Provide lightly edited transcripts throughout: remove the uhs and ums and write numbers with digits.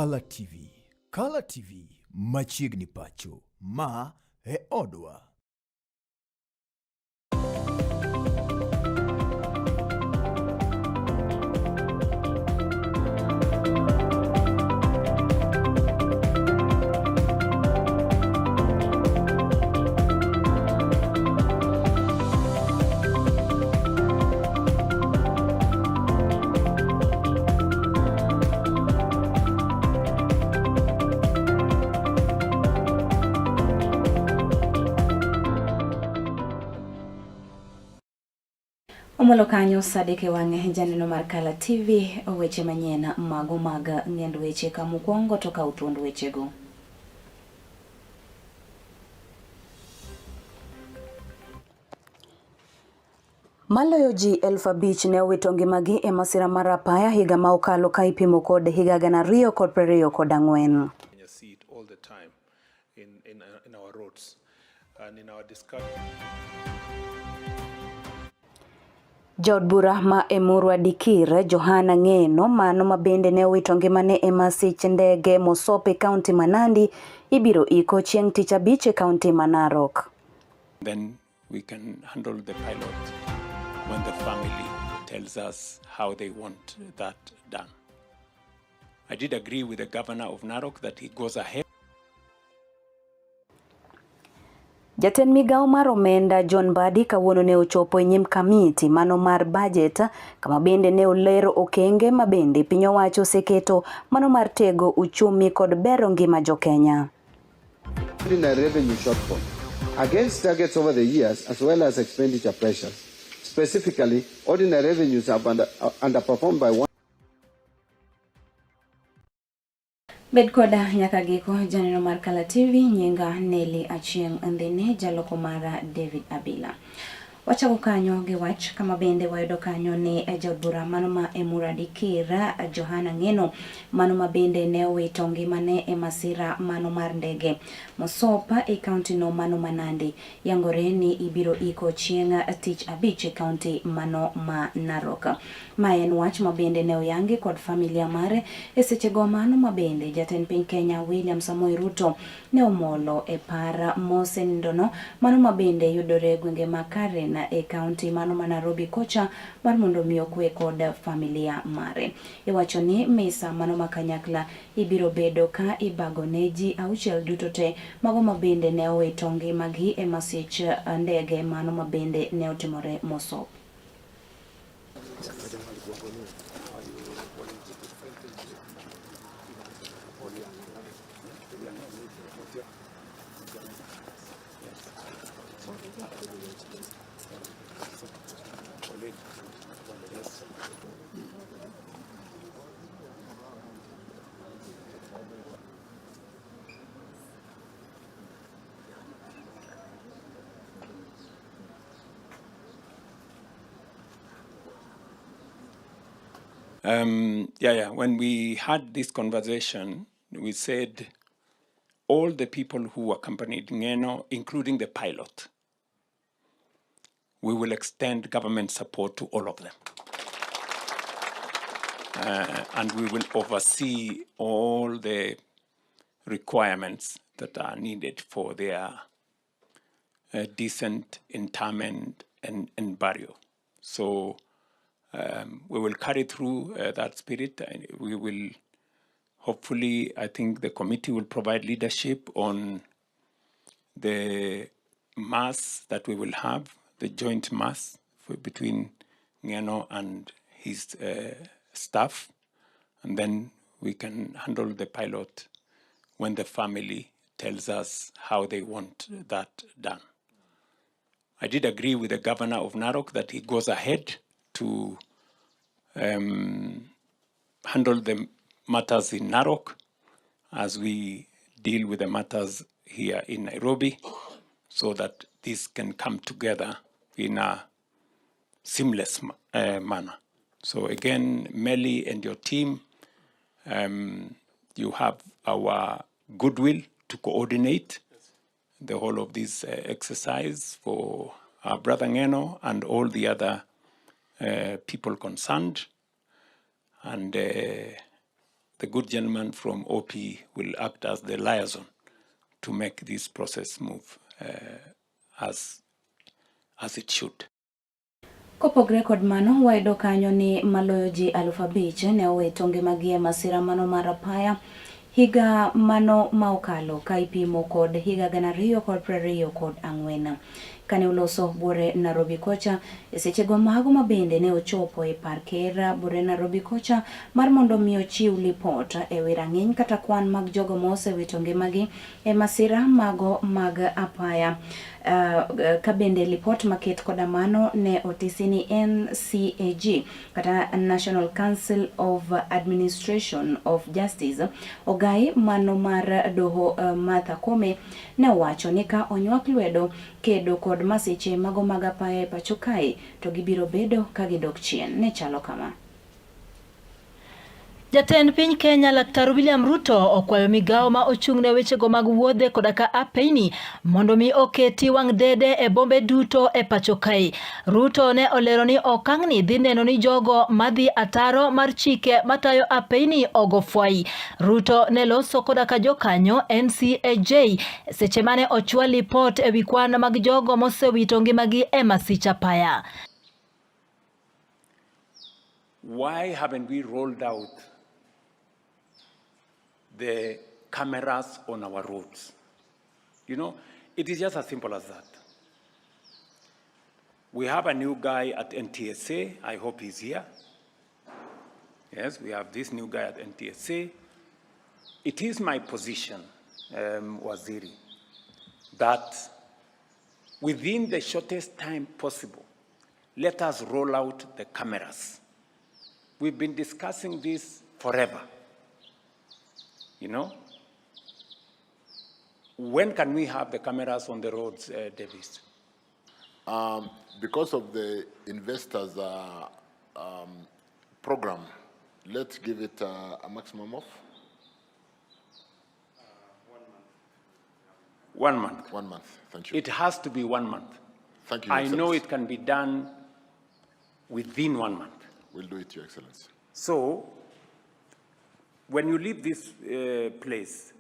Kala TV. Kala TV machiegni pacho. Ma e odwa. Omolo kanyo sadek e wang'e janeno mar Kala TV weche manyien mago mag ng'end weche ka mokwongo to kaw thuond wechego. Maloyo ji 5,000 ne owito ngimagi e masira mar apaya higa ma okalo ka ipimo kod higa 2024. See it all the time in our roads and in our discussion. Jaod bura ma Emurua Dikir, Johana Ng'eno, mano ma bende ne owito ngimane e masich ndege Mosop e kaunti ma Nandi, ibiro iko chieng' tich abich e kaunti ma Narok. Then we can handle the pilot when the family tells us how they want that done. I did agree with the governor of Narok that he goes ahead. Jatend migawo mar omenda John Mbadi kawuono ne ochopo e nyim kamiti mano mar bajet kama bende ne olero okenge ma bende piny owacho oseketo mano mar tego uchumi kod bero ngima jokenya. Ordinary revenue shortfall against targets over the years as well as expenditure pressures. Specifically, ordinary revenues have underperformed by one. Bed koda nyaka giko janeno mar Kala TV, nyinga Nelly Achieng' Ndhine, jaloko mara David Abila. Wachako kanyo gi wach kama bende wayudo kanyo ni jaod bura mano ma Emurua Dikir Johana Ng'eno mano ma bende ne owito ngimane e masira mano mar ndege Mosop e kaunti no mano ma Nandi yangore ni ibiro iko chieng' tich abich e kaunti mano ma Narok. Ma en wach ma bende ne oyangi kod familia mare e sechego mano ma bende jatend piny Kenya William Samoei Ruto ne omolo e par mosenindono mano ma bende yudore e gwenge ma Karen e kaunti mano ma Nairobi kocha mar mondo mi okwe kod familia mare. Iwacho ni misa mano ma kanyakla ibiro bedo ka ibago ne ji auchiel duto te mago ma bende ne owito ngimagi e masich ndege mano ma bende ne otimore Mosop. When we had this conversation, we said all the people who accompanied Ng'eno, including the pilot, we will extend government support to all of them. And we will oversee all the requirements that are needed for their decent interment and burial. So we will carry through that spirit, and we will hopefully, I think the committee will provide leadership on the mass that we will have, the joint mass between Ng'eno and his staff, and then we can handle the pilot when the family tells us how they want that done. I did agree with the governor of Narok that he goes ahead to handle the matters in Narok as we deal with the matters here in Nairobi, so that this can come together in a seamless manner. So again, Meli and your team, you have our goodwill to coordinate the whole of this exercise for our brother Ng'eno and all the other people concerned. And The good gentleman from OP will act as the liaison to make this process move as it should. Kopogre kod mano, wayudo kanyo ni maloyo ji 5,000 ne owito ngimagi e masira mano mar apaya higa mano ma okalo ka ipimo kod higa 2024. Kane oloso buore Nairobi kocha e sechego mago mabende ne ochopo e par ker buore Nairobi kocha mar mondo mi ochiw lipot e wi rang'iny kata kwan mag jogo ma osewito ngimagi e masira mago mag apaya. Ka bende lipot maket koda mano ne otisi ni NCAG kata National Council of Administration of Justice ogai mano mar doho Martha Koome ne owacho ni ka onywak lwedo kedo kod masiche mago mag apaya e pacho kae to gibiro bedo ka gidok chien. Ne chalo kama. Jatend piny Kenya Laktar William Ruto okwayo migawo ma ochung' ne wechego mag wuodhe koda ka apeyni mondo mi oketi wang' dede e bombe duto e pacho kae. Ruto ne olero ni okang'ni dhi neno ni jogo madhi ataro mar chike matayo apeyni ogo fwai. Ruto ne loso koda ka jokanyo NCAJ seche mane ochwal lipot e wi kwan mag jogo mosewito ngimagi e masich apaya. Why haven't we rolled out the cameras on our roads? You know, it is just as simple as that. We have a new guy at NTSA. I hope he's here. Yes, we have this new guy at NTSA. It is my position, Waziri, that within the shortest time possible, let us roll out the cameras. We've been discussing this forever. You know? When can we have the cameras on the roads, Davis? Because of the investors' program, let's give it a maximum of? 1 month. 1 month, thank you. It has to be 1 month. Thank you, I know Excellency. it can be done within 1 month. We'll do it, Your Excellency. So, when you leave this place,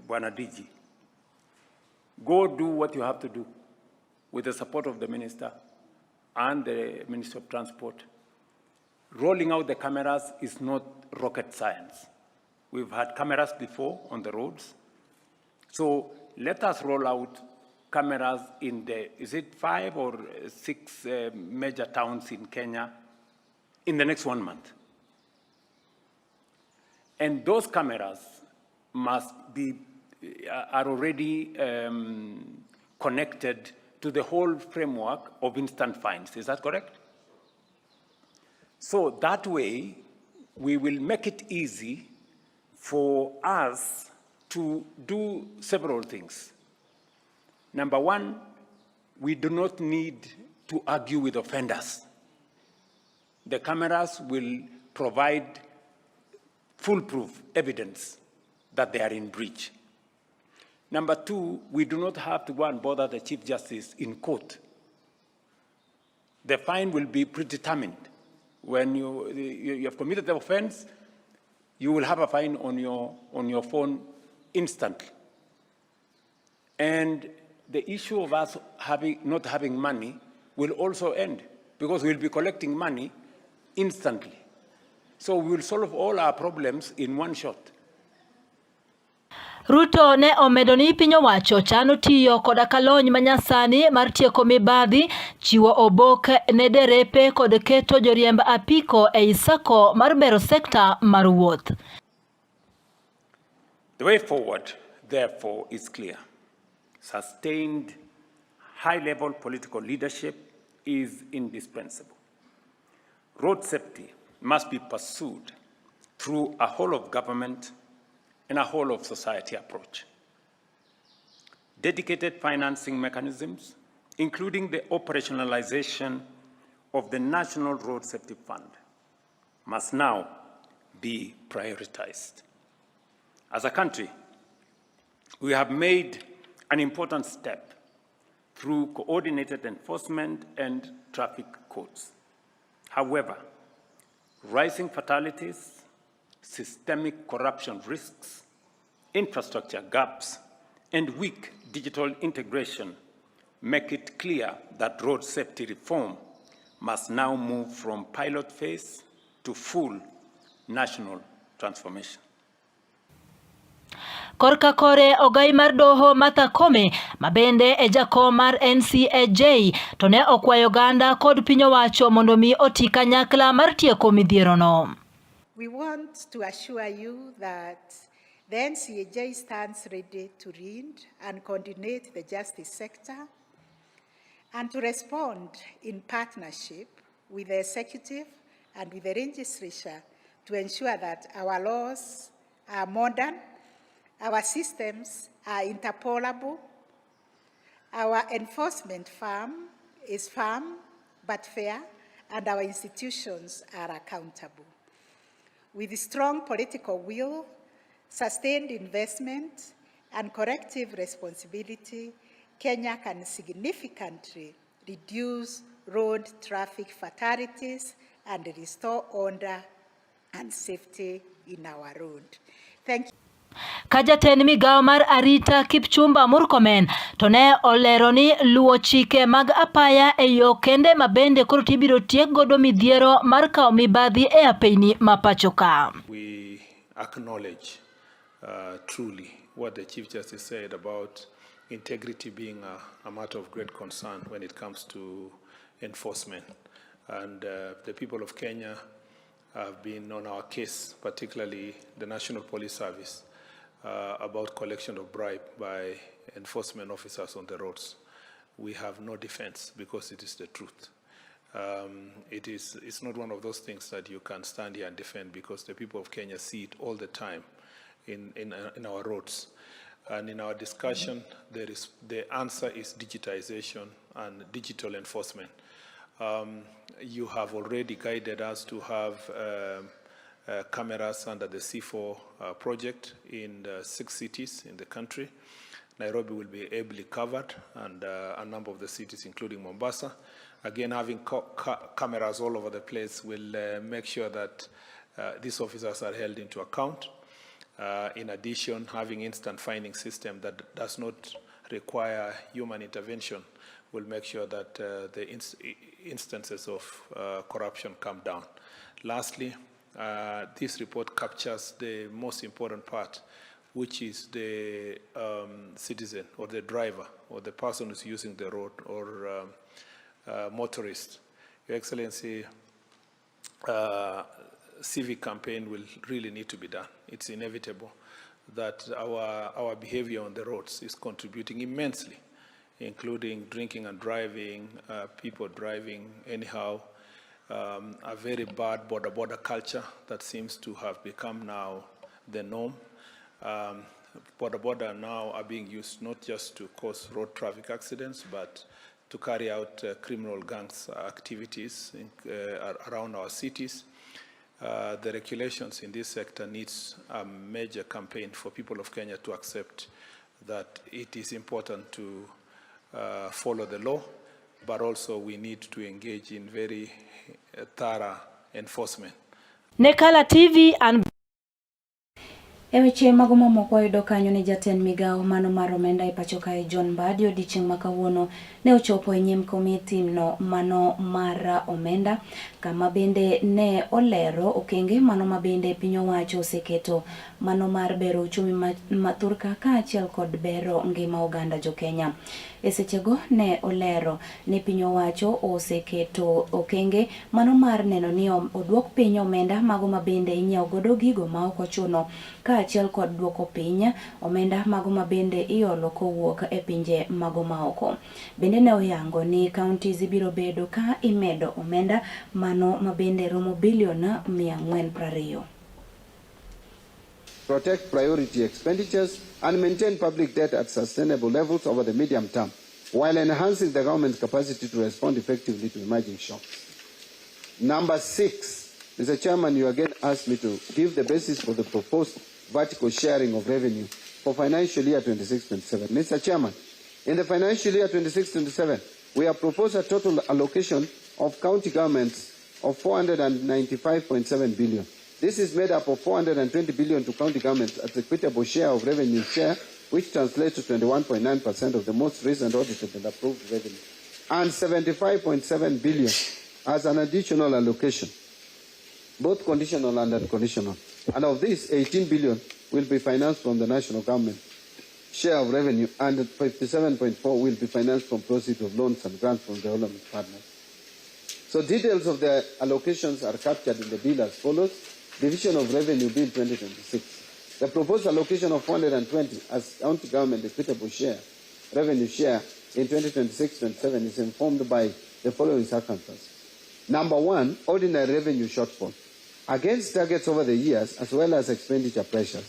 Bwana DG, go do what you have to do with the support of the minister and the Minister of Transport. Rolling out the cameras is not rocket science. We've had cameras before on the roads. So let us roll out cameras in the, is it 5 or 6 major towns in Kenya in the next 1 month. And those cameras are already connected to the whole framework of instant fines. Is that correct? So that way, we will make it easy for us to do several things. Number one, we do not need to argue with offenders. The cameras will provide foolproof evidence that they are in breach. Number two, we do not have to go and bother the Chief Justice in court. The fine will be predetermined. When you have committed the offense, you will have a fine on your phone instantly. And the issue of us not having money will also end, because we'll be collecting money instantly. So we will solve all our problems in one shot. Ruto ne omedo ni piny owacho chano tiyo koda kalony manyasani mar tieko mibadhi, chiwo obok ne derepe kod keto joriemb apiko ei sako mar bero sekta mar wuoth. The way forward, therefore, is clear. Sustained high-level political leadership is indispensable. Road safety must be pursued through a whole of government and a whole of society approach. Dedicated financing mechanisms, including the operationalization of the National Road Safety Fund, must now be prioritized. As a country, we have made an important step through coordinated enforcement and traffic codes. However, rising fatalities, Systemic corruption risks, infrastructure gaps, and weak digital integration make it clear that road safety reform must now move from pilot phase to full national transformation. Korka kore ogai mar doho Martha Koome ma bende e jakom mar NCAJ to ne okwayo oganda kod piny owacho mondo mi oti kanyakla mar tieko midhierono. We want to assure you that the NCAJ stands ready to lead and coordinate the justice sector and to respond in partnership with the executive and with the legislature to ensure that our laws are modern, our systems are interpolable, our enforcement firm is firm but fair, and our institutions are accountable. With strong political will, sustained investment, and collective responsibility, Kenya can significantly reduce road traffic fatalities and restore order and safety in our road. Thank you. Ka jatend migawo mar arita Kipchumba Murkomen to ne olero ni luwo chike mag apaya e yo kende ma bende koro tibiro tiek godo midhiero mar kawo mibadhi e apeyni ma pacho ka. We acknowledge truly what the Chief Justice said about integrity being a matter of great concern when it comes to enforcement. And the people of Kenya have been on our case, particularly the National Police Service, about collection of bribe by enforcement officers on the roads. We have no defense because it is the truth. It's not one of those things that you can stand here and defend because the people of Kenya see it all the time in our roads. And in our discussion, the answer is digitization and digital enforcement. You have already guided us to have cameras under the C4 project in 6 cities in the country. Nairobi will be ably covered, and a number of the cities, including Mombasa. Again, having cameras all over the place will make sure that these officers are held into account. In addition, having instant finding system that does not require human intervention will make sure that the instances of corruption come down. Lastly, this report captures the most important part, which is the citizen or the driver or the person who's using the road or motorist. Your Excellency, civic campaign will really need to be done. It's inevitable that our behavior on the roads is contributing immensely, including drinking and driving, people driving anyhow, a very bad border culture that seems to have become now the norm. Border now are being used not just to cause road traffic accidents, but to carry out criminal gangs activities around our cities. The regulations in this sector needs a major campaign for people of Kenya to accept that it is important to follow the law, but also we need to engage in very thorough enforcement. Ne Kala TV and E weche mago mamoko wayudo kanyo ni jatend migawo mano mar omenda e pacho kae John Mbadi odiochieng' ma kawuono ne ochopo e nyim komiti no mano mar omenda kama bende ne olero okenge mano ma bende piny owacho oseketo mano mar bero uchumi ma thurka kaachiel kod bero ngima oganda jo Kenya. E sechego ne olero ni piny owacho oseketo okenge mano mar neno ni oduok piny omenda mago ma bende inyiewo godo gigo ma ok ochuno kaachiel kod duoko piny omenda mago ma bende iolo kowuok e pinje mago maoko. Bende ne oyango ni counties ibiro bedo ka imedo omenda mano ma bende romo bilion 420. Protect priority expenditures and maintain public debt at sustainable levels over the medium term, while enhancing the government's capacity to respond effectively to emerging shocks. Number 6, Mr. Chairman, you again asked me to give the basis for the proposed vertical sharing of revenue for financial year 26-27. Mr. Chairman, in the financial year 26-27, we have proposed a total allocation of county governments of 495.7 billion. This is made up of 420 billion to county governments as equitable share of revenue share, which translates to 21.9% of the most recent audited and approved revenue, and 75.7 billion as an additional allocation, both conditional and unconditional. And of this, 18 billion will be financed from the national government share of revenue, and 57.4 will be financed from proceeds of loans and grants from development partners. So details of the allocations are captured in the bill as follows. Division of Revenue Bill 2026. The proposed allocation of 420 as county government equitable share, revenue share in 2026-27 is informed by the following circumstances. Number one, ordinary revenue shortfall against targets over the years as well as expenditure pressures.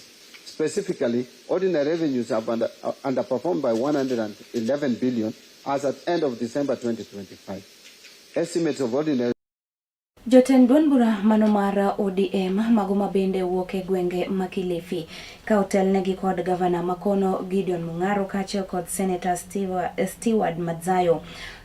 Specifically, ordinary revenues have underperformed by 111 billion as at end of December 2025. Estimates of ordinary Jotend duond bura mano mar ODM mago mabende wuok e gwenge ma Kilifi ka otelnegi kod gavana makono Gideon Mung'aro kaachiel kod Senator Stewart Madzayo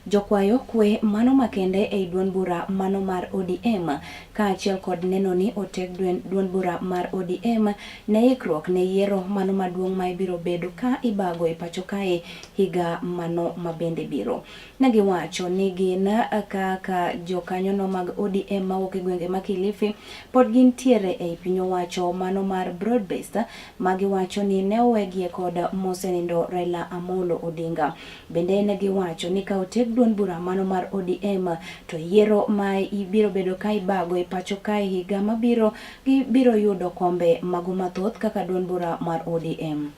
jokwayo kwe mano makende ei duond bura mano mar ODM kaachiel kod neno ni oteg duond bura mar ODM ne ikruok ne yiero mano maduong' ma ibiro bedo ka ibago e pacho kae higa mano mabende biro. Negiwacho ni gin kaka jokanyono mag ODM mawuok e gwenge ma Kilifi pod gintiere ei piny owacho mano mar broad based magiwacho ni ne owegie kod mosenindo Raila Amolo Odinga. Bende negiwacho ni ka oteg duond bura mano mar ODM to yiero ma ibiro bedo ka ibago e pacho kae higa mabiro gibiro yudo kombe mago mathoth kaka duond bura mar ODM.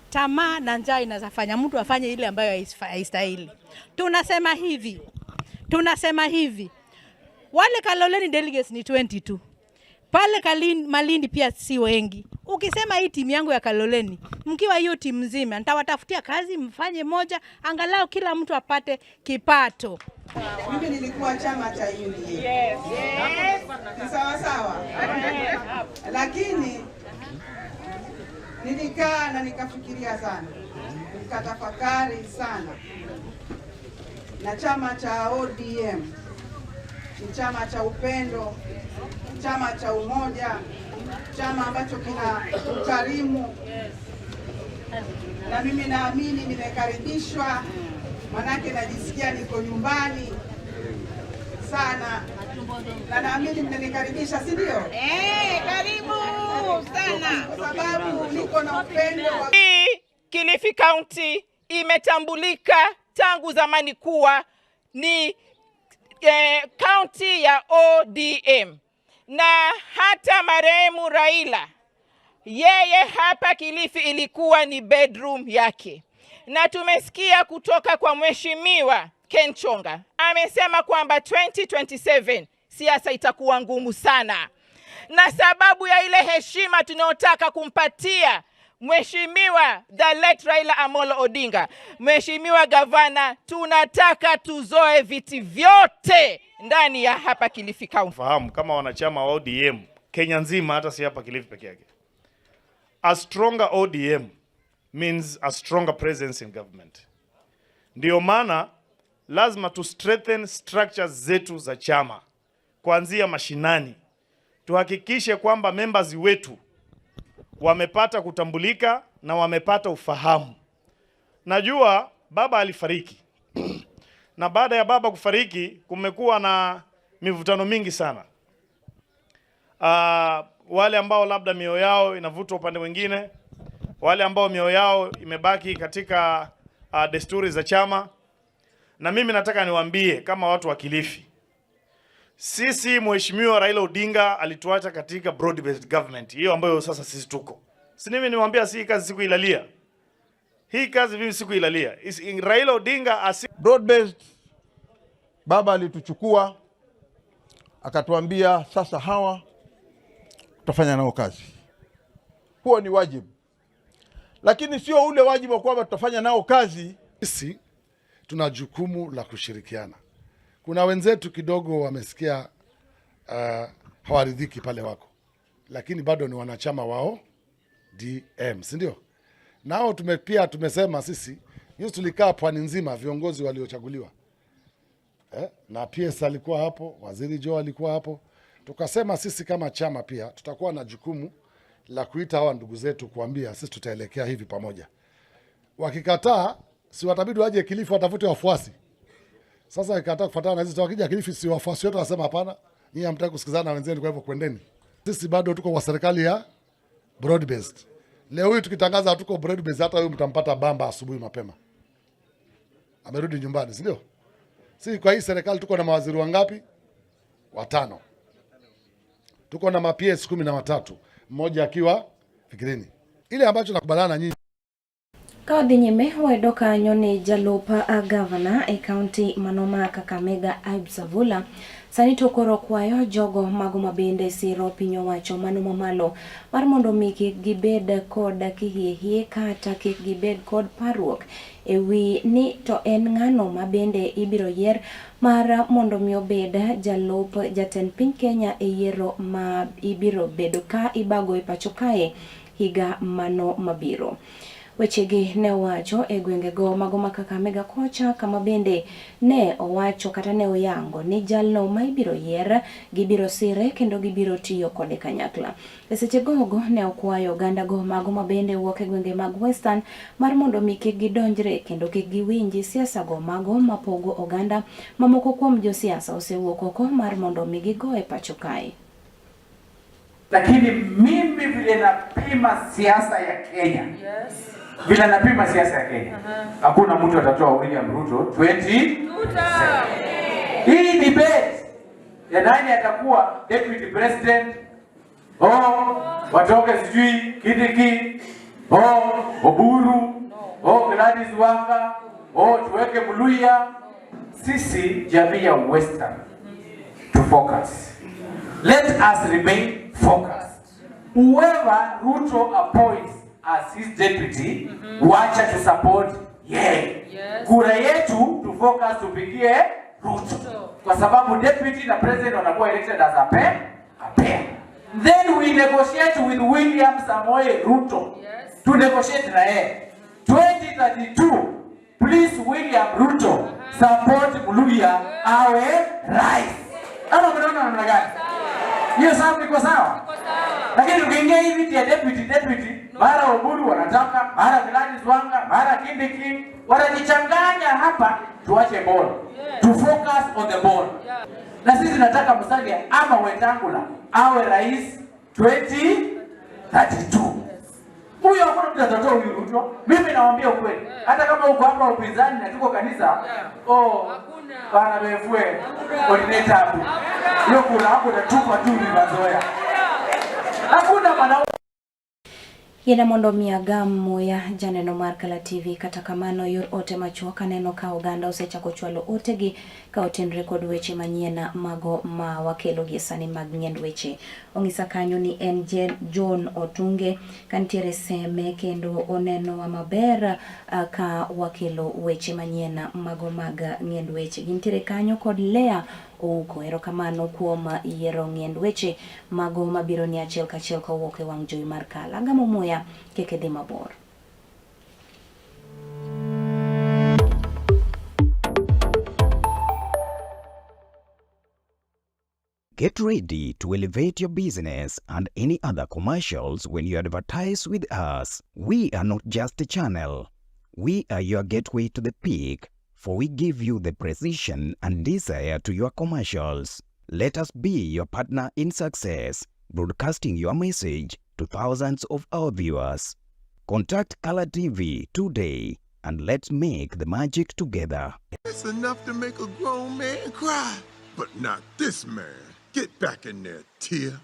Tamaa na njaa inafanya mtu afanye ile ambayo haistahili. Tunasema hivi. Wale Kaloleni delegates ni 22. Pale Malindi pia si wengi. Ukisema hii timu yangu ya Kaloleni, mkiwa hiyo timu nzima, nitawatafutia kazi mfanye moja, angalau kila mtu apate kipato. Mimi nilikuwa chama cha UDA. Yes. Yes. Ni sawa sawa. Lakini nilikaa na nikafikiria sana, nikatafakari sana. Na chama cha ODM ni chama cha upendo, chama cha umoja, chama ambacho kina ukarimu. Na mimi naamini nimekaribishwa, manake najisikia niko nyumbani sana. Na naamini mmenikaribisha, si ndio? Karibu sana. Kwa sababu niko na upendo wa Kilifi County imetambulika tangu zamani kuwa ni county ya ODM. Na hata marehemu Raila, yeye hapa Kilifi ilikuwa ni bedroom yake. Na tumesikia kutoka kwa Mheshimiwa Ken Chonga, amesema kwamba 2027 siasa itakuwa ngumu sana. Na sababu ya ile heshima tunayotaka kumpatia Mheshimiwa the late Raila Amolo Odinga, Mheshimiwa Gavana, tunataka tuzoe viti vyote ndani ya hapa Kilifi County. Fahamu kama wanachama wa ODM Kenya nzima, hata si hapa Kilifi peke yake. A stronger ODM means a stronger presence in government. Ndio maana lazima tu strengthen structures zetu za chama kuanzia mashinani. Tuhakikishe kwamba members wetu wamepata kutambulika na wamepata ufahamu. Najua baba alifariki. Na baada ya baba kufariki kumekuwa na mivutano mingi sana. Wale ambao labda mioyo yao inavutwa upande mwingine, wale ambao mioyo yao imebaki katika desturi za chama. Na mimi nataka niwaambie kama watu wa Kilifi, sisi Mheshimiwa Raila Odinga alituacha katika broad based government hiyo ambayo sasa sisi tuko. Si mimi niwaambia, si kazi sikuilalia. Hii kazi mimi sikuilalia. Raila Odinga broad based, baba alituchukua akatuambia sasa hawa tutafanya nao kazi. Huo ni wajibu. Lakini sio ule wajibu kwamba tutafanya nao kazi. Sisi tuna jukumu la kushirikiana. Kuna wenzetu kidogo wamesikia hawaridhiki pale wako, lakini bado ni wanachama wao DM, si ndio? Nao pia tumesema sisi, tulikaa pwani nzima viongozi waliochaguliwa. Na PS alikuwa hapo, Waziri Joe alikuwa hapo. Tukasema sisi kama chama pia tutakuwa na jukumu la kuita hawa ndugu zetu kuambia sisi tutaelekea hivi pamoja. Wakikataa, si watabidi waje Kilifi watafute wafuasi. Sasa wakikataa kufuatana na sisi, wakija Kilifi si wafuasi wetu wasema hapana, nyinyi hamtaki kusikizana na wenzenu, kwa hivyo kwendeni. Sisi bado tuko kwa serikali ya broad based. Leo hii tukitangaza hatuko broad based, hata huyu mtampata bamba asubuhi mapema. Amerudi nyumbani, si ndio? Si kwa hii serikali tuko na mawaziri wangapi? 5. Tuko na ma PS 13, mmoja akiwa Fikirini. Ile ambacho nakubaliana na nyinyi. Ka wadhi nyime wayudo kanyo ni jalup gavana e kaunti mano ma Kakamega Aib Savula sani to koro kwayo jogo mago mabende siro piny owacho mano mamalo mar mondo mi kik gibed kod kihiehie kata kik gibed kod parruok e wi ni to en ng'ano mabende ibiro yier mar mondo mi obed jalup jatend piny Kenya e yiero ma ibiro bedo ka ibago e pacho kae higa mano mabiro. Wechegi ne owacho e gwengego mago ma Kakamega kocha kama bende ne owacho kata ne oyango ni jalno ma ibiro yier gibiro sire kendo gibiro tiyo kode kanyakla. E seche gogo ne okwayo oganda go mago ma bende wuok e gwenge mag Western mar mondo mi kik gidonjre kendo kik giwinji siasa go mago mapogo oganda mamoko kuom josiasa osewuok oko mar mondo mi gigo e pacho kae. Lakini mimi vile napima siasa ya Kenya, yes. Vile napima siasa ya Kenya, hakuna mtu atatoa William Ruto 20. Hii debate ya nani atakuwa deputy president, oh watoke sijui Kindiki, oh Oburu, oh Gladys Wanga, oh tuweke Mluya. Sisi jamii ya Western to focus. Let us remain focused. Whoever Ruto appoints as his deputy, wacha to support yeye. Yes. Kura yetu to focus tupigie Ruto. Kwa sababu deputy na president wanakuwa elected as a pair, a pair. Then we negotiate with William Samoei Ruto. Yes. To negotiate na yeye. 2032, please William Ruto support Mluya awe rais. Ama mnaona namna gani? Hiyo sababu iko sawa? Lakini tukiingia hivi ya deputy, mara Oburu wanataka, mara Gladys Wanga, mara Kindiki, wanajichanganya hapa. Tuache ball. To focus on the ball. Na sisi tunataka Musalia ama Wetangula awe rais 2032. Huyo hakuna mtu atatoa huyu Ruto. Mimi nawaambia ukweli. Hata kama uko hapa upinzani na tuko kanisa, oh bana befue coordinator hapo. Hiyo kura hapo utatupa tu ni mazoea. Hakuna maana. Yiena mondo mi agam muya janeno mar Kala TV. Kata kamano yor ote machuok aneno ka oganda osechako chwalo otegi ka otenre kod weche manyien mago ma wakelo gie sani mag ng'end weche. Ong'isa kanyo ni en John Otunge kantiere Seme kendo onenowa maber ka wakelo weche manyien mago mag ng'end weche. Gintiere kanyo kod Lea Ouko. Erokamano kuom yiero ng'end weche mago mabiro ni achiel kachiel kowuok e wang' jowi mar Kala. Agamo muya kik idhi mabor. Get ready to elevate your business and any other commercials when you advertise with us. We are not just a channel. We are your gateway to the peak, for we give you the precision and desire to your commercials. Let us be your partner in success, broadcasting your message to thousands of our viewers. Contact Kala TV today and let's make the magic together. It's enough to make a grown man cry, but not this man. Get back in there, Tia.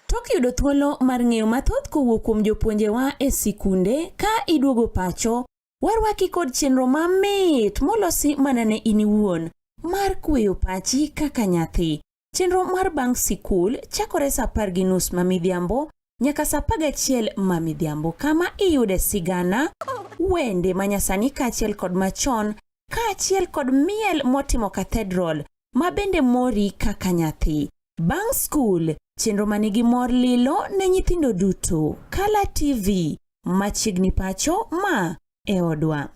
Tok yudo thuolo mar ng'eyo mathoth kowuok kuom jopuonjewa e sikunde ka iduogo pacho, warwaki kod chenro mamit molosi mana ne in iwuon mar kweyo pachi kaka nyathi. Chenro mar bang' sikul chakore saa 10:30 ma midhiambo nyaka saa 11 ma midhiambo, kama iyude sigana, wende manyasani kaachiel kod machon, kaachiel kod miel motimo cathedral ma bende mori kaka nyathi. Bang' skul, chenro manigi mor lilo ne nyithindo duto. Kala TV, machiegni pacho ma e odwa.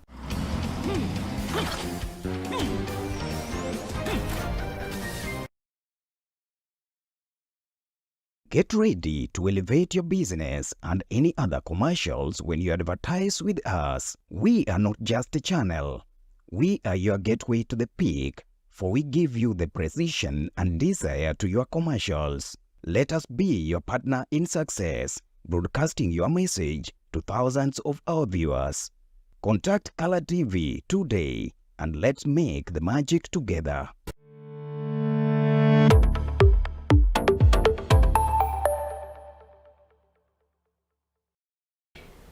Get ready to elevate your business and any other commercials when you advertise with us. We are not just a channel. We are your gateway to the peak, for we give you the precision and desire to your commercials. Let us be your partner in success, broadcasting your message to thousands of our viewers. Contact Color TV today and let's make the magic together.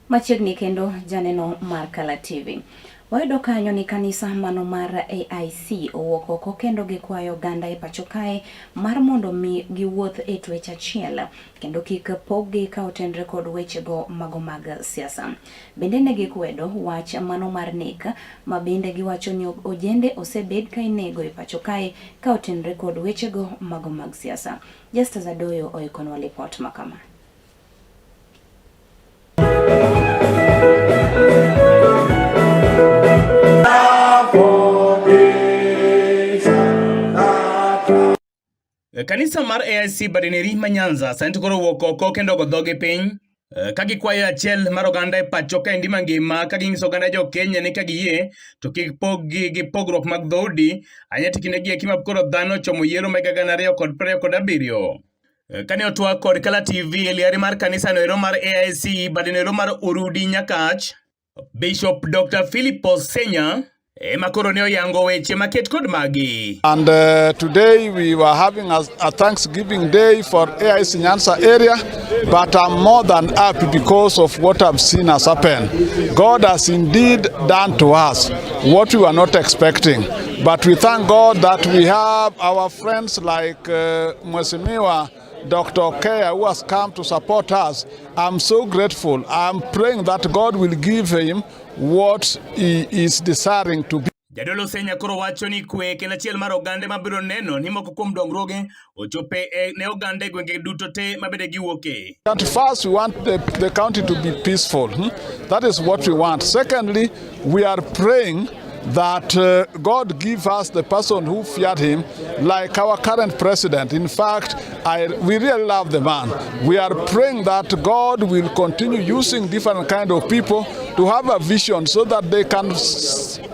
Machiegni kendo janeno mar Kala TV. Wayudo kanyo ni kanisa mano mar AIC owuok oko kendo gikwayo oganda e pacho kae mar mondo mi giwuoth e twech achiel kendo kik poggi ka otenre kod wechego mago mag siasa. Bende ne gikwedo wach mano mar nek ma bende giwacho ni ojende osebed ka inego e pacho kae ka otenre kod wechego mago mag siasa. Justus Adoyo oikonwa lipot ma kama. Kanisa mar AIC Badeneri ma Nyanza sani to koro owuok oko kendo ogo dhogi piny ka gikwayo achiel mar oganda e pacho kaendi mangima ka ginyiso oganda jo Kenya ni ka giyie to kik pog-gi gi pogruok mag dhoudi ahinya to kindegi eki ma koro dhano ochomo yiero ma higa 2027. Kane otwak kod Kala TV e liare mar kanisano ero mar AIC badeno ero mar Urudi Nyakach, Bishop Dr. Philip Osenya ema koro ne oyango weche maket kod magi. And today we were having a Thanksgiving day for AIC Nyanza area, but I'm more than happy because of what I've seen has happened. God has indeed done to us what we were not expecting. But we thank God that we have our friends like Mheshimiwa Dr. Okeya, who has come to support us. I'm so grateful. I'm praying that God will give him what he is desiring to be. Jadolo Senya koro wacho ni kwe kendo achiel mar oganda mabiro neno ni moko kuom dongruoge ochope ne oganda e gwenge duto te mabende giwuoke. And first, we want the county to be peaceful. That is what we want. Secondly, we are praying that God give us the person who feared him, like our current president. In fact, we really love the man. We are praying that God will continue using different kind of people to have a vision so that they can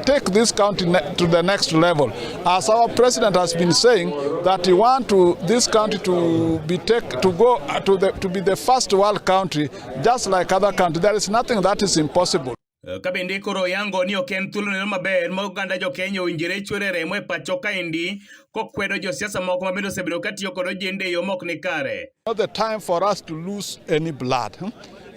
take this county to the next level. As our president has been saying, that he wants to this county to be take, to go to the, to be the first world country, just like other countries. There is nothing that is impossible. Ka bende koro oyango ni ok en thuolo neno maber ma oganda jo Kenya owinjore chwere remo e pacho kaendi kokwedo josiasa moko ma bende osebedo ka tiyo kod ojende e yo mok ni kare. Not the time for us to lose any blood.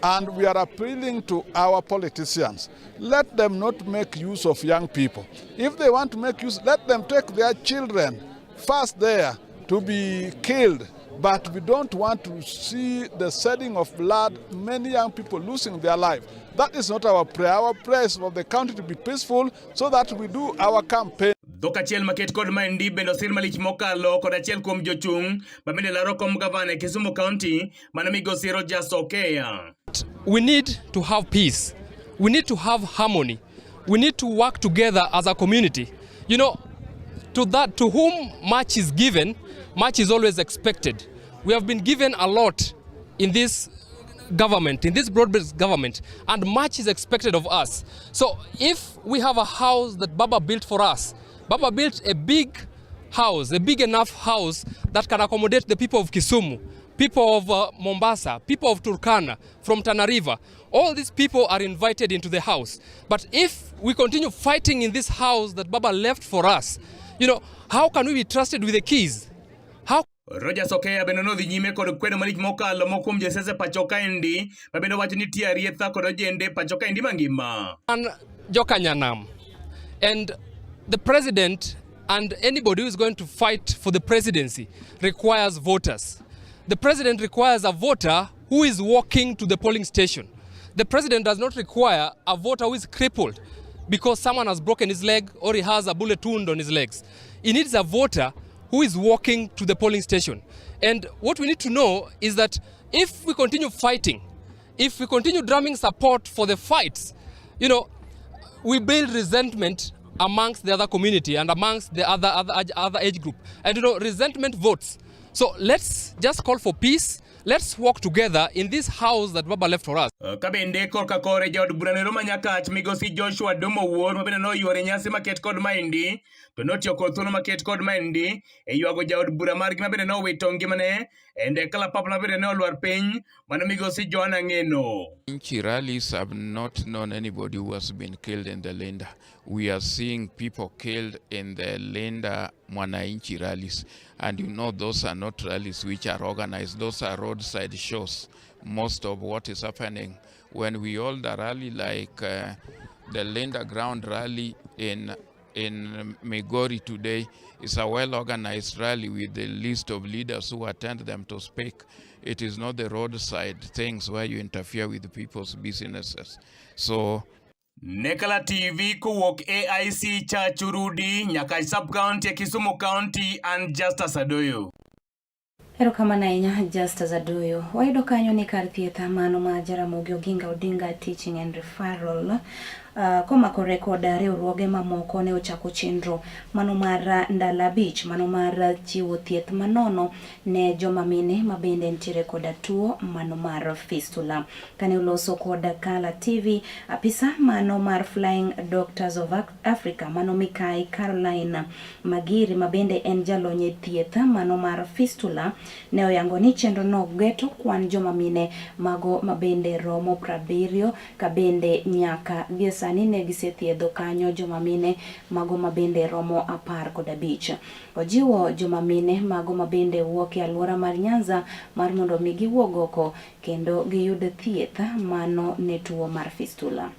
And we are appealing to our politicians. Let them not make use of young people. If they want to make use, let them take their children first there to be killed. But we don't want to see the shedding of blood, many young people losing their life. That is not our prayer. Our prayer is for the county to be peaceful so that we do our campaign. Dhok achiel maket kod maendi bende osir malich mokalo kod achiel kuom jochung' ma bende laro kom gavana e Kisumu County mano migosi Rogers Okeya. We need to have peace. We need to have harmony. We need to work together as a community. To whom much is given, much is always expected. We have been given a lot in this government, in this broad-based government, and much is expected of us. So if we have a house that Baba built for us, Baba built a big house, a big enough house that can accommodate the people of Kisumu, people of Mombasa, people of Turkana, from Tana River. All these people are invited into the house. But if we continue fighting in this house that Baba left for us, how can we be trusted with the keys? How Rogers Okeya bende nodhi nyime kod kwedo malich mokalo moko kuom josiasa e pacho kaendi ma bende wacho ni nitie arietha kod ojende e pacho kaendi mangima. An Jokanyanam, and the president and anybody who is going to fight for the presidency requires voters. The president requires a voter who is walking to the polling station. The president does not require a voter who is crippled because someone has broken his leg or he has a bullet wound on his legs. He needs a voter who is walking to the polling station. And what we need to know is that if we continue fighting, if we continue drumming support for the fights, we build resentment amongst the other community and amongst the other age group. And resentment votes. So let's just call for peace. Let's work together in this house that Baba left for us. Ka bende korka kore jaod burano ma Nyakach migosi Joshua Domo Wuor ma bende noyworo e nyasi maket kod maendi to notiyo kod thuolo maket kod maendi e ywago jaod bura margi ma bende nowito ngimane e ndek kalapapla ma bende ne olwar piny mano migosi Joana Ng'eno. Nchi rallies have not known anybody who has been killed in the Linda. We are seeing people killed in the Linda Mwananchi rallies. And you know those are not rallies which are organized. Those are roadside shows. Most of what is happening when we hold a rally like the Linda Ground rally in Migori today is a well-organized rally with a list of leaders who attend them to speak. It is not the roadside things where you interfere with people's businesses. So Nekala TV kowuok AIC Chachurudi nyaka sub county e Kisumu County and Justus Adoyo. Erokamano ahinya Justus Adoyo. Wayudo kanyo ni kar thieth mano ma Jaramogi Oginga Odinga Teaching and Referral komakore kod riwruoge mamoko ne ochako chenro mano mar ndalo 5 mano mar chiwo thieth manono ne joma mine ma bende nitiere koda tuo mano mar fistula. Kane oloso kod Kala TV, apisa mano mar Flying Doctors of Africa mano Mikai Caroline Magiri ma bende en jalony e thieth mano mar fistula ne oyango ni chenro no geto kwan joma mine mago ma bende romo 70 ka bende nyaka gie sani ne gisethiedho kanyo joma mine mago ma bende romo 15. Ojiwo joma mine mago ma bende wuok e alwora mar Nyanza mar mondo mi giwuog oko kendo giyud thieth mano ne tuo mar fistula.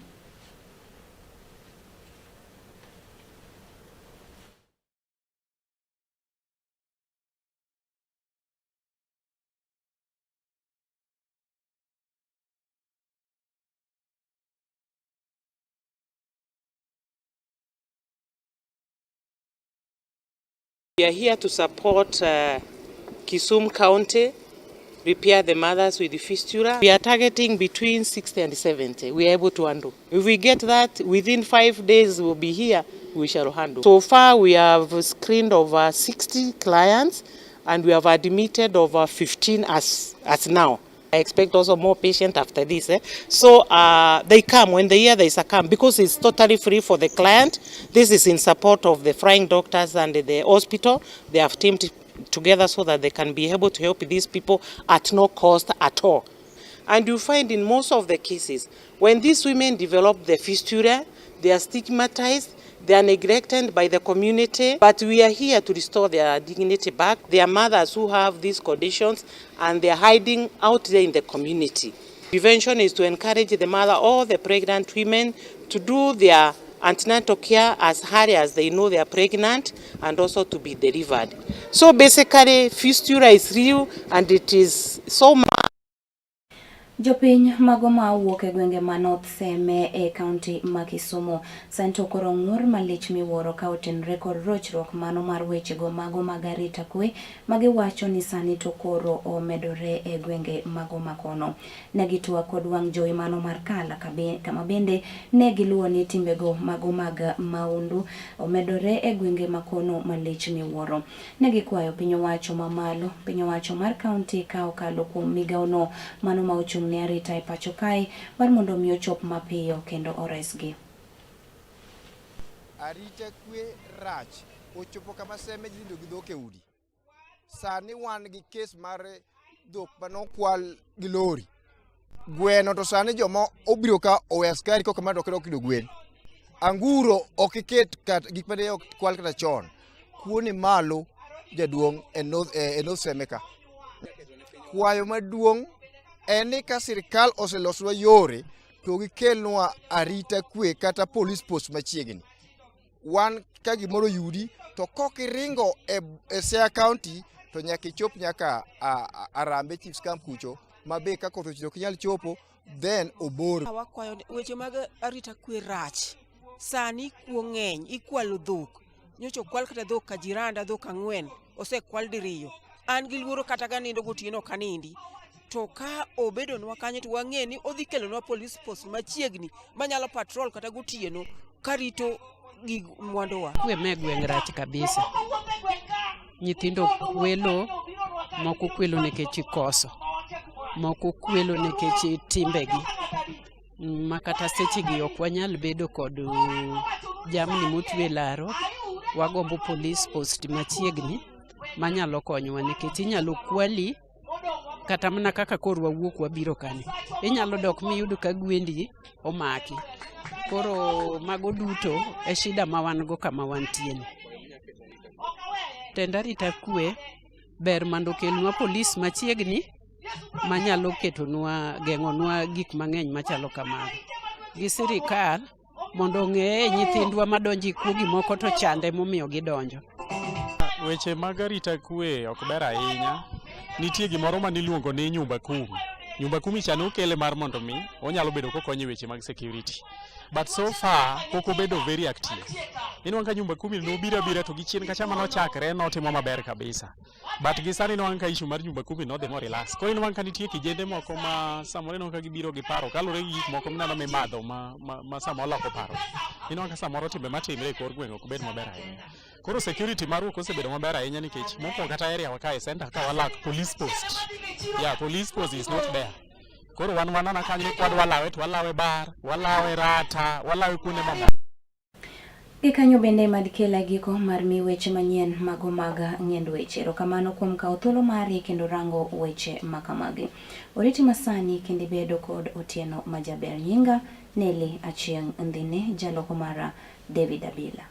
We are here to support Kisumu County repair the mothers with the fistula. We are targeting between 60 and 70. We are able to handle. If we get that, within 5 days we'll be here, we shall handle. So far we have screened over 60 clients and we have admitted over 15 as now. I expect also more patients after this. So they come when they hear there is a camp, because it's totally free for the client. This is in support of the Flying Doctors and the hospital. They have teamed together so that they can be able to help these people at no cost at all. And you find in most of the cases, when these women develop the fistula, they are stigmatized, they are neglected by the community, but we are here to restore their dignity back. Their mothers who have these conditions and they are hiding out there in the community. Prevention is to encourage the mother or the pregnant women to do their antenatal care as early as they know they are pregnant and also to be delivered. So basically, fistula is real and it is so much. Jopiny mago ma owuok e gwenge ma North Seme e kaunti ma Kisumu sani to koro ng'ur malich miwuoro ka otenore kod rochruok mano mar wechego mago mag arita kwe magiwacho ni sani to koro omedore e gwenge mago makono. Ne gitwak kod wang' jowi mano mar Kala kama bende ne giluwo ni timbego mago mag maundu omedore e gwenge makono malich miwuoro. Ne gikwayo piny owacho mamalo, piny owacho mar kaunti ka okalo kuom migawono mano ma ochung' ne arita e pacho kae mar mondo mi ochop mapiyo kendo oresgi. Arita kwe rach ochopo kama Seme ji nindo gi dhok e udi. Sani wan gi kes mar dhok manokwal gi lori. Gweno to sani joma obiro ka owe askari koka ma dok yudo gwen. Anguro ok iket kata gik mane ok kwal kata chon. Kuo ni malo jaduong' e North Seme ka. Kwayo maduong' en ni ka sirikal oselosnwa yore to gikelnwa arita kwe kata police post machiegni. Wan ka gimoro yudi to kok iringo e Siaya County to nyaka ichop nyaka Arambe Chiefs Camp kucho ma be ka koth ochwe ok inyal chopo then obor. Wakwayo weche mag arita kwe rach. Sani kuo ng'eny, ikwalo dhok. Nyocha okwal kata dhok ka jiranda, dhok 4, osekwal diriyo. An gi luoro kata ka nindo gotieno ok anindi. To ka obedonwa kanyo to wang'e ni odhi kelonwa police post machiegni manyalo patrol kata gotieno karito gig mwanduwa. Kwe me gweng' rach kabisa. Nyithindo kwelo, moko kwelo nikech ikoso. Moko kwelo nikech timbegi. Ma kata sechegi ok wanyal bedo kod jamni motwe e laro. Wagombo police post machiegni manyalo konyowa nikech inyalo kwali kata mana kaka koro wawuok wabiro kani. Inyalo dok miyud ka gwendi omaki. Koro mago duto e shida ma wan go kama wantie ni. Tend arita kwe ber mondo okelnwa polis machiegni manyalo ketonwa geng'onwa gik mang'eny machalo kamago. Gi sirikal mondo ong'eye nyithindwa madonjo e kuo gimoko to chande momiyo gidonjo. Weche mag arita kwe ok ber ahinya. Nitie gimoro maniluongo ni nyumba kumi. Nyumba kumi cha nokele mar mondo mi onyalo bedo kokonyo e weche mag security. But so far pok obedo very active. Inwang'o ka nyumba kumi nobiro abira to gi chien kacha manochakre notimo maber kabisa. But gi sani inwang'o ka issue mar nyumba kumi nodhi mo relax. Koro inwang'o ka nitie kijende moko ma samoro inwang'o ka gibiro gi paro kaluwore gi gik moko mineno mimadho ma samoro loko paro. Inwang'o ka samoro timbe matimre e kor gweng' ok bed maber ahinya. Koro security marwa ok osebedo maber ahinya nikech mokwongo kata area wa kae center ka walak police post. Yeah, police post is not there. Koro wan wanana kanyo ni kwadwa lawe to walawe bar, walawe rata, walawe kuonde mamoko. Gi kanyo bende mad kela giko mar mi weche manyien mago mag ng'end weche. Erokamano kuom kawo thuolo mari kendo rango weche makamagi. Oriti masani kendo ibedo kod otieno majaber. Nyinga Nelly Achieng' Ndhine, jaloko mara David Abila.